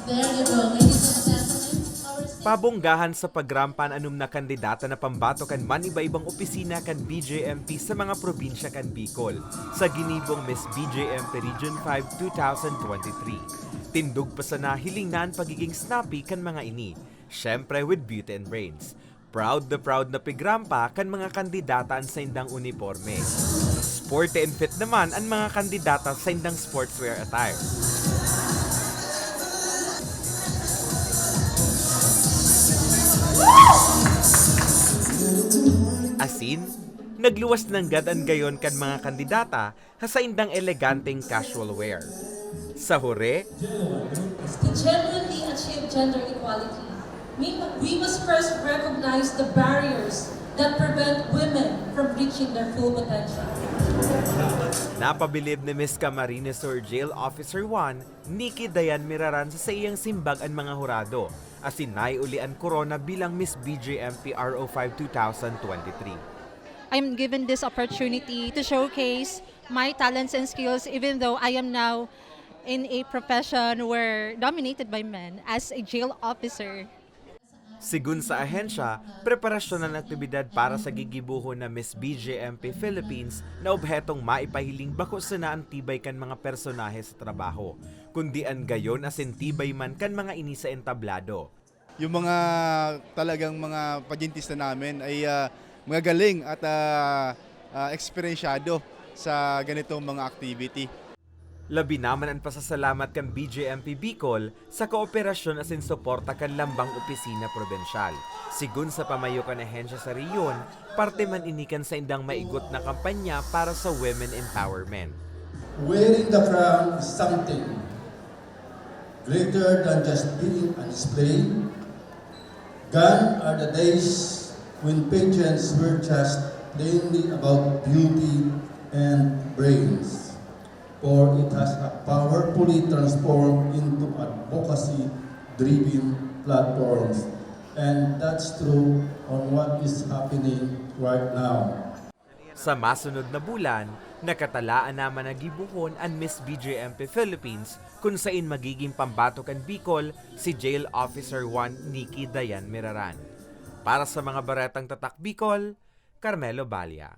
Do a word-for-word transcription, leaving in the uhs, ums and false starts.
There you go, ladies and gentlemen. Our Pabonggahan sa pagrampa an anom na kandidata na pambato kan man-iba-ibang opisina kan B J M P sa mga probinsya kan Bicol, sa ginibong Miss B J M P Region five two thousand twenty-three. Tindog pa sana hiling na an pagiging snappy kan mga ini, syempre with beauty and brains. Proud na proud na pigrampa kan mga kandidata an saindang uniporme. Sporty and fit naman an mga kandidata sa saindang sportswear attire. Asin, nagluwas nanggad an gayon kan mga kandidata sa saindang eleganteng casual wear. Sa hure, To genuinely achieve gender equality, we, we must first recognize the barriers that prevent women from reaching their full potential. Napabilib ni Miss Camarines Sur Jail Officer one, Nikki Dayan Miraran sa saiyang simbag an mga hurado, asin naiuli an korona bilang Miss B J M P R O five two thousand twenty-three. I'm given this opportunity to showcase my talents and skills even though I am now in a profession where dominated by men as a jail officer. Sigun sa ahensya, preparasyon an aktibidad para sa gigibohon na Miss B J M P Philippines na obhetong maipahiling bako sana an tibay kan mga personahe sa trabaho, kundi an gayon asin tibay man kan mga ini sa entablado. Yung mga talagang mga pageantista namin ay ah, magagaling at ah, ah, eksperensyado sa ganitong mga activity. Labi naman an pasasalamat kan B J M P Bicol sa kooperasyon asin suporta kan lambang opisina probinsyal. Sigun sa pamayo kan ahensya sa rehiyon, parte man ini kan saindang maigot na kampanya para sa women empowerment. Wearing the crown is something greater than just being a display. Gone are the days when pageants were just plainly about beauty and brains, for it has a powerfully transformed into advocacy-driven platforms, and that's true on what is happening right now. Sa masunod na bulan, nakatalaan naman na gibohon an Miss B J M P Philippines, kun sain magiging pambato kan Bicol si Jail Officer one Nikki Dayan Miraran. Para sa mga Baretang Tatak Bicol, Carmelo Balia.